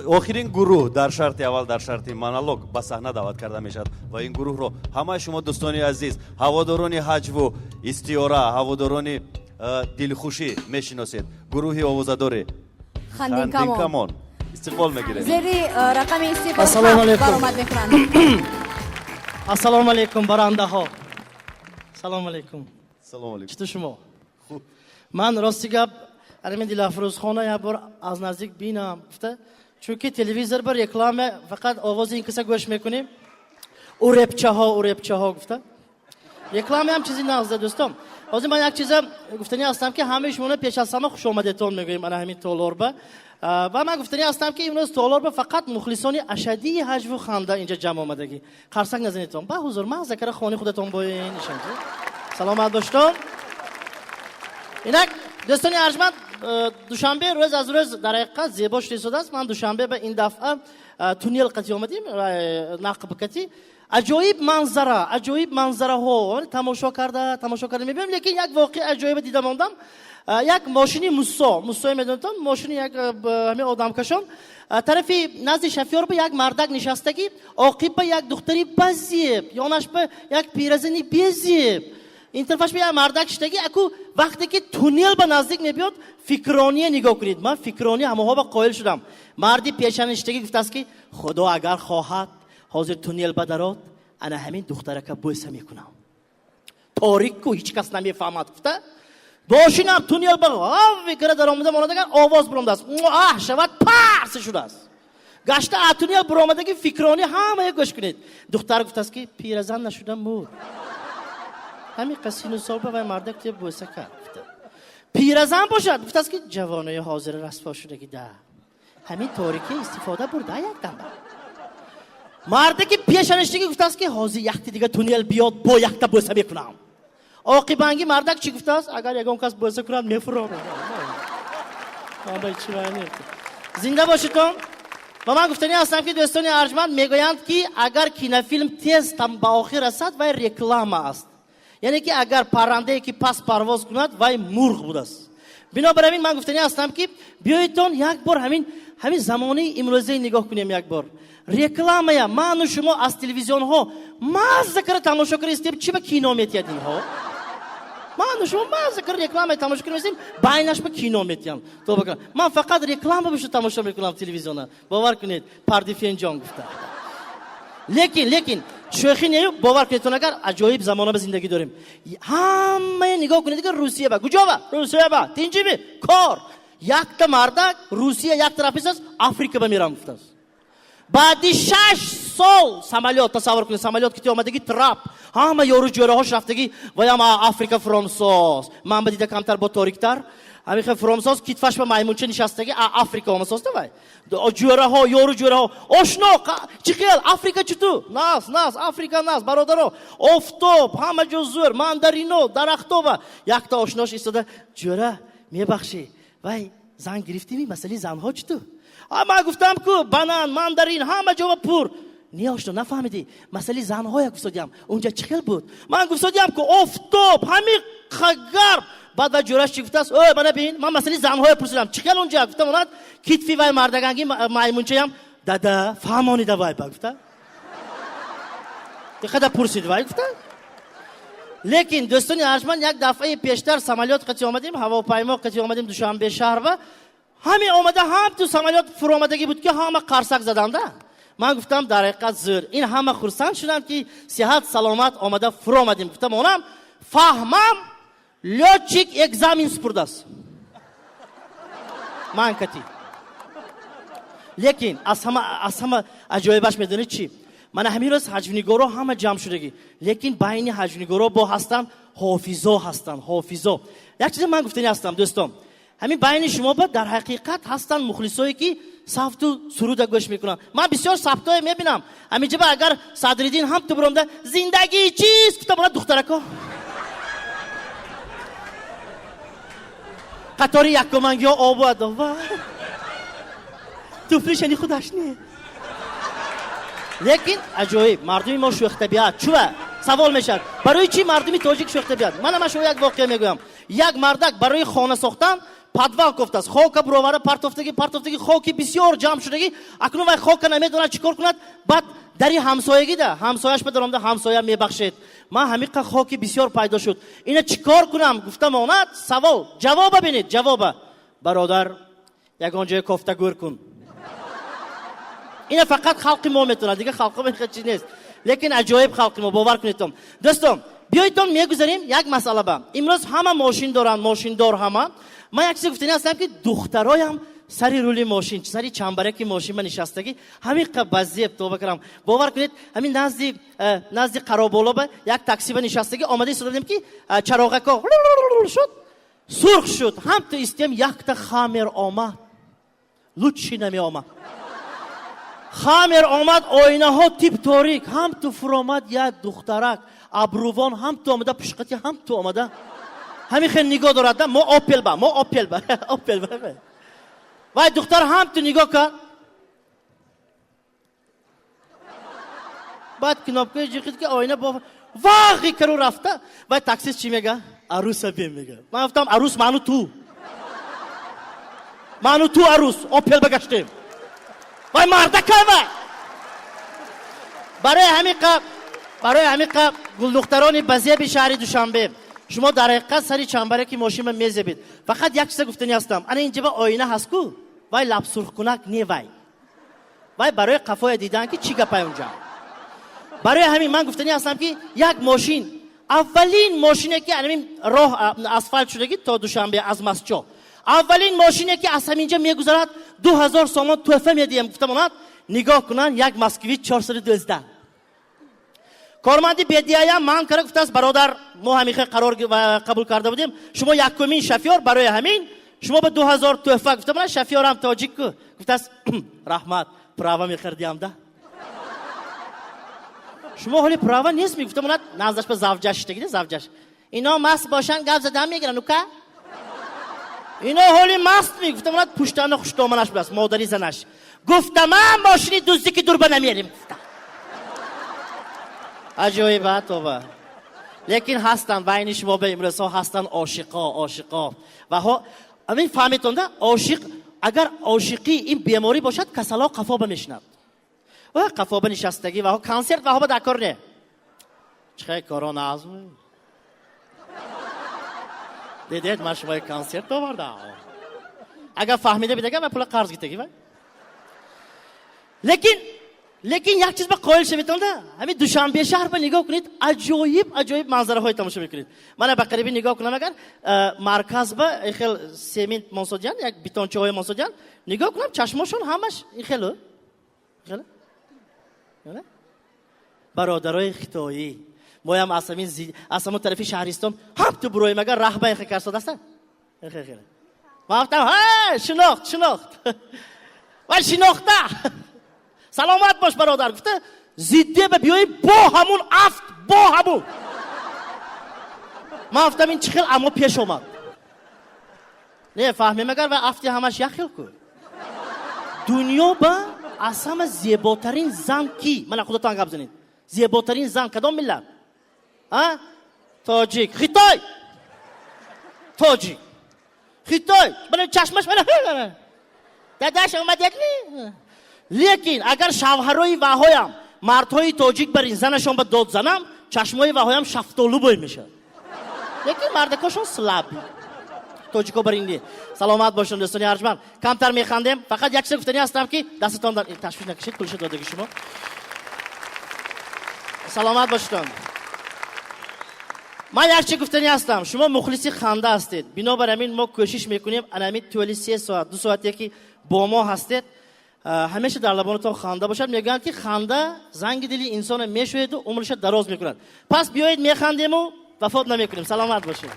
Охирин гурӯҳ дар шарти аввал, дар шарти монолог ба саҳна даъват карда мешавад ва ин гурӯҳро ҳамаи шумо, дӯстони азиз, ҳаводорони ҳаҷву истиора, ҳаводорони дилхушӣ мешиносед. Гурӯҳи овозадори Хандинкамон истиқбол мегирем. Зери рақами 0 Ассалому алайкум. Баромад мекунанд. Ассалому алайкум, барандаҳо, салому алайкум. Салому алайкум. Читу шумо? Ман, рости гап, ҳамин Дилафрӯзхона як бор аз наздик бинам гуфта, чунки телевизор ба реклама фақат овози ин киса гӯш мекунем, урепчаҳо, урепчаҳо гуфта рекламаам чизи нағза. Дӯстон, ҳозир ман як чиза гуфтанӣ ҳастам, ки ҳамаи шуморо пеш аз ҳама хушомадетон мегӯем ана ҳамин толорба. Ва ман гуфтанӣ ҳастам, ки имрӯз толорба фақат мухлисони ашаддии ҳаҷву ханда инҷа ҷамъ омадагӣ. Қарсак назанедтон, ба ҳузур мағза кара хони худатон боин нишанҷи. Саломат бошедон. Инак, дӯстони арҷманд, Душанбе рӯз аз рӯз дар ҳақиқат зебо шуда истодааст. Ман Душанбе ба ин дафъа туннел қати омадем, нақб кати. Аҷоиб манзара, аҷоиб манзараҳо тамошо карда, тамошо карда мебинем, лекин як воқеи аҷоибе дида мондам. Як мошини Муссо, Муссое медонитон, мошини як ҳамин одамкашон, тарафи назди шофёр ба як мардак нишастагӣ, оқиб ба як духтари базеб, ёнаш ба як пиразани безеб, ин тарафаш ба як мардак шиштагӣ. Аку вақте ки туннел ба наздик мебиёд, фикрония нигоҳ кунед, ман фикрония ҳамаҳо ба қоил шудам. Марди пешана ништагӣ гуфтааст, ки худо агар хоҳад, ҳозир туннел ба дарод, ана ҳамин духтарака бӯса мекунам, торик ку, ҳеҷ кас намефаҳмад гуфта, бошинам туннел ба фикра даромада монадагар, овоз биромадааст, аҳ шавад, парси шудааст. Гашта а туннел биромадаги фикрони ҳамая гӯш кунед. Духтар гуфтааст, ки пиразан нашуда мурд, ҳамин қасину сол ба вай мардак те бӯса кард гуфта. Пиразан бошад, гуфтааст, ки ҷавонои ҳозира расво шудаги, да ҳамин торикӣ истифода бурда якдам. Мардаки пешаништагӣ гуфтааст, ки ҳозир якти дига туннел биёд, бо якта бӯса мекунам. Оқибанги мардак чӣ гуфтааст? Агар ягон кас бӯса кунад, мефуром. Зинда бошедон. Ва ман гуфтанӣ ҳастам, ки дӯстони арҷманд, мегӯянд, ки агар кинофилм тез ба охир расад, вай реклама аст, яъне ки агар паррандае ки пас парвоз кунад, вай мурғ будааст. Бинобар ҳамин ман гуфтанӣ ҳастам, ки биёедтон як бор ҳамин замонаи имрӯзаи нигоҳ кунем. Як бор рекламая ману шумо аз телевизионҳо мазза кара тамошо кардистем. Чӣ ба кино метиҳад инҳо? Ману шумо мазза кара рекламая тамошо кардистем, байнаш ба кино метиҳам. Тоба, ман фақат реклама бошо тамошо мекунам телевизиона, бовар кунед, пардифенҷон гуфта. Лекин шӯхӣ нею, бовар кунедтон, агар аҷоиб замона ба зиндагӣ дорем. Ҳамая нигоҳ кунед, дигар Русия ба куҷо, ба Русия ба тинҷиби кор. Якта мардак Русия як тараф аст, Африка ба мерам гуфтааст. Баъди 6 сол самолёт, тасаввур кунед, самолёт ки омадагӣ, трап, ҳама ёру ҷӯраҳош рафтагӣ, ваям Африка фромсоз, ман ба дида камтар бо ториктар ҳамин хел фромсоз, китфаш ба маймунча нишастагӣ, Африка омасоста. Вай ҷӯраҳо, ёру ҷӯраҳо, ошно, чӣ хел Африка, чуту нас нас Африка нас, бародаро, офтоб, ҳама ҷо зӯр, мандарино, дарахтоба. Якта ошнош истода: «Ҷӯра, мебахшӣ, вай зан гирифтими, масъалаи занҳо чуту?» «Ман гуфтам ку, банан, мандарин, ҳама ҷоба пур». «Не, ошно, нафаҳмидӣ, масъалаи занҳоя гуфтодиям, унҷа чӣ хел буд?» «Ман гуфтодиям ку, офтоб, ҳами гарм». Баъд вай ҷӯраш чӣ гуфтааст? «Ой, мана бин, ман масъалаи занҳоя пурсидам, чӣ хел унҷа?» Гуфтам онад китфи вай мардаганги маймунчаям: «Дада, фаҳмонида вай ба», гуфта, иқада пурсид вай гуфта. Лекин, дӯстони арҷманд, як дафъаи пештар самолёт қати омадем, ҳавопаймо қати омадем Душанбе шаҳрва. Ҳамин омада, ҳам ту самолёт фуромадагӣ буд, ки ҳама қарсак заданда. Ман гуфтам, дар ҳақиқат зӯр, ин ҳама хурсанд шуданд, ки сиҳат саломат омада фуромадем. Гуфтам, онам фаҳмам, лётчик экзамен супурдааст ман кати. Лекин аз ҳама аҷоибаш медонед чӣ? Мана ҳамин рӯз ҳаҷвнигоро ҳама ҷамъ шудагӣ, лекин байни ҳаҷвнигоро бо ҳастанд ҳофизо, ҳастанд ҳофизо. Як чизе ман гуфтанӣ ҳастам, дӯстон, ҳамин байни шумо ба дар ҳақиқат ҳастанд мухлисое, ки савту суруда гӯш мекунанд. Ман бисёр сабтое мебинам ҳаминҷаба. Агар Садриддин ҳам ту биромда, «Зиндагӣ чиз» гуфта бора, духтарако қатори якумангиҳо обу адова туфлишани худаш не. Лекин аҷоиб, мардуми мо шӯхтабиат. Чува савол мешавад, барои чӣ мардуми тоҷик шӯхтабиат? Мана ман шумо як воқеа мегӯям. Як мардак барои хона сохтан Подвал кофтааст, хока буровара партофтагӣ, партофтагӣ, хоки бисёр ҷамъ шудагӣ. Акнун вай хока намедонад чӣ кор кунад. Баъд дари ҳамсоягида ҳамсояш ба даромада: «Ҳамсоя, мебахшед, ман ҳамиқа хоки бисёр пайдо шуд, ина чӣ кор кунам?» гуфта монад. Савол ҷавоба бинед, ҷавоба: «Бародар, ягон ҷое кофта гӯр кун». Ина фақат халқи мо метавонад, дигар халқҳо чиз нест. Лекин аҷоиб халқи мо, бовар кунедтон. Дӯстон, биёедтон, мегузарем як масъала ба. Имрӯз ҳама мошин доранд, мошиндор ҳама. Ман як чизе гуфтани ҳастам, ки духтароям сари рули мошин, сари чамбараки мошин ба нишастагӣ, ҳамин ба зеб, тоба кардам, бовар кунед, ҳамин назди Қароболо ба як такси ба нишастагӣ омада истода будем, ки чароғако шуд, сурх шуд, ҳам ту истем, якта Хаммер омад, лучше намеомад. Хаммер омад, оинаҳо тип торик, ҳам ту фуромад як духтарак абрувон, ҳам ту омада пушқати, ҳам ту омада ҳамин хел нигоҳ дорад да. Мо Опел ба, мо Опел ба, Опел ба. Вай духтар ҳам ту нигоҳ кард, баъд кнопкаи ҷиқид, ки оина бо вағи кару рафта. Вай таксист чӣ мега? «Аруса бем», мега. Ман гуфтам: «Арус ману ту, ману ту арус Опел ба гаштем, вай мардакай вай». Барои ҳамин қа, гулдухтарони ба зеби шаҳри Душанбе, шумо дар ҳақиқат сари чамбараки мошинма мезебед. Фақат як чиза гуфтани ҳастам: ана инҷа ба оина ҳаст ку, вай лабсурхкунак не, вай барои қафоя дидан, ки чӣ гапай унҷа. Барои ҳамин ман гуфтани ҳастам, ки як мошин, аввалин мошине ки ҳамин роҳ асфалт шудагӣ то Душанбе аз Масчо, аввалин мошине ки аз ҳаминҷа мегузарад, 2000 сомон тӯҳфа медиҳем гуфта монад. Нигоҳ кунанд, як Москвич 412. Корманди бедияям ман кара гуфтааст: «Бародар, мо ҳамин хел қарор қабул карда будем, шумо якумин шофёр, барои ҳамин шумо ба 2000 тӯҳфа», гуфта монад. Шофёрам тоҷик ку, гуфтааст: «Раҳмат, права мехардиам да». «Шумо ҳоли права нест», мегуфта монад. Наздаш ба завҷаш шитагида, завҷаш: «Ино маст бошанд, гап задан мегиранд, ука, ино ҳоли маст», мегуфта монад. Пуштана хушдоманаш будааст, модари занаш. «Гуфтаман, мошини дуздӣ ки дурба намерим», гуфта. Аҷоиба, тоба. Лекин ҳастанд байни шумо ба имрӯзҳо ҳастанд ошиқо, ошиқо ваҳо. Амин, фаҳметонда, ошиқ, агар ошиқӣ ин беморӣ бошад, касало қафоба мешинад ва қафоба нишастагӣ ваҳо консерт ваҳоба дар кор не. Чихе коро назм дидед, ман шумои консерт овардам. Агар фаҳмида бидага, ва пула қарз гитагӣ ва. Лекин як чиз ба қоил шаведонда: ҳамин Душанбе шаҳр ба нигоҳ кунед, аҷоиб аҷоиб манзараҳое тамошо мекунед. Мана ба қариби нигоҳ кунам, агар марказ ба хел семент монсодиян, як бетончаҳое монсодиян, нигоҳ кунам, чашмошон ҳамаш ин хелу бародарои хитоӣ. Моям аз ҳамин, аз ҳамон тарафи шаҳристон ҳам ту буроем, агар раҳба хе карсодаста, ман гуфтам: «Ҳа, шинохт, шинохт ва шинохта, саломат бош, бародар», гуфта. Зидде ба биёи, бо ҳамун афт, бо ҳамун. Ман гуфтам: «Ин чӣ хел аммо пеш омад?» Не фаҳмем, агар ва афти ҳамаш як хел ку. Дунё ба аз ҳама зеботарин зан кӣ? Мана худотон гап занед, зеботарин зан кадом миллат? А тоҷик, хитой, тоҷик, хитой. Мана чашмаш, мана дадаш омадедми. Лекин агар шавҳарои ваҳоям мардҳои тоҷик бар ин занашон ба дод занам, чашмои ваҳоям шафтолу бой мешавад. Лекин мардакошон слабый, тоҷико бар ин не. Саломат бошед, дӯстони арҷманд. Камтар механдем. Фақат як чиз гуфтани ҳастам, ки дастатон ташвиш накашед, пулша додаги шумо. Саломат бошедон. Ман як чи гуфтани ҳастам: шумо мухлиси ханда ҳастед, бинобар ҳамин мо кӯшиш мекунем анамин тӯли 3 соат, 2 соате ки бо мо ҳастед, ҳамеша дар лабонатон ханда бошад. Мегӯянд, ки ханда занги дили инсона мешӯеду умрша дароз мекунад. Пас биёед, механдему вафот намекунем. Саломат бошед.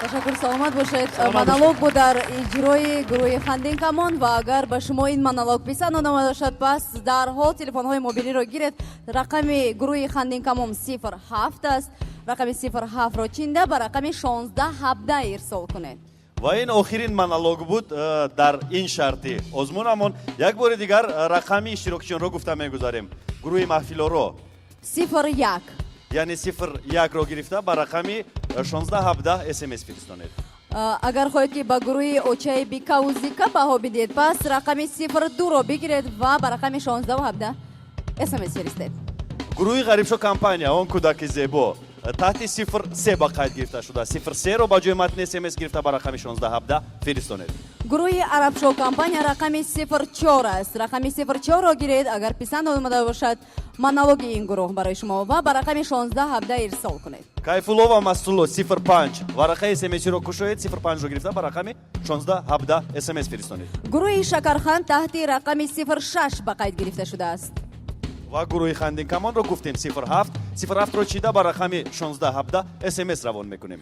Ташаккур, саломат бошед. Монолог буд дар иҷрои гурӯҳи Хандин Камон. Ва агар ба шумо ин монолог писанд омада бошад, пас дарҳол телефонҳои мобилиро гиред. Рақами гурӯҳи Хандин Камон 07 аст. Рақами 07-ро чинда ба рақами 1617 ирсол кунед. Ва ин охирин монолог буд дар ин шарти озмунамон. Як бори дигар рақами иштирокчиёнро гуфта мегузарем: гурӯҳи Маҳфилоро 01. Яъне 01-ро гирифта ба рақами 1617 смс фиристонед. Агар хоҳед, ки ба гурӯҳи Очаи Бикаву Зика баҳо бидиҳед, пас рақами 02-ро бигиред ва ба рақами 1617 СМС фиристед. Гурӯҳи Ғарибшо компания, он кӯдаки зебо, таҳти 03 ба қайд гирифта шуда. 03-ро ба ҷои матни СМС гирифта, ба рақами 1617 фиристонед. Гурӯҳи Арабшо компания рақами 04 аст. Рақами 04-ро гиред, агар писанд омада бошад монологи ин гурӯҳ барои шумо, ва ба рақами 1617 ирсол кунед. Кайфулло ва Мастулло, 05. Варақаи СМС-ро кушоед, 05-ро гирифта, ба рақами 1617 СМС фиристонед. Гурӯҳи Шакархан таҳти рақами 06 ба қайд гирифта шудааст. Ва гурӯҳи Хандинкамонро гуфтем, 07. 07-ро чида, ба рақами 1617 СМС равон мекунем.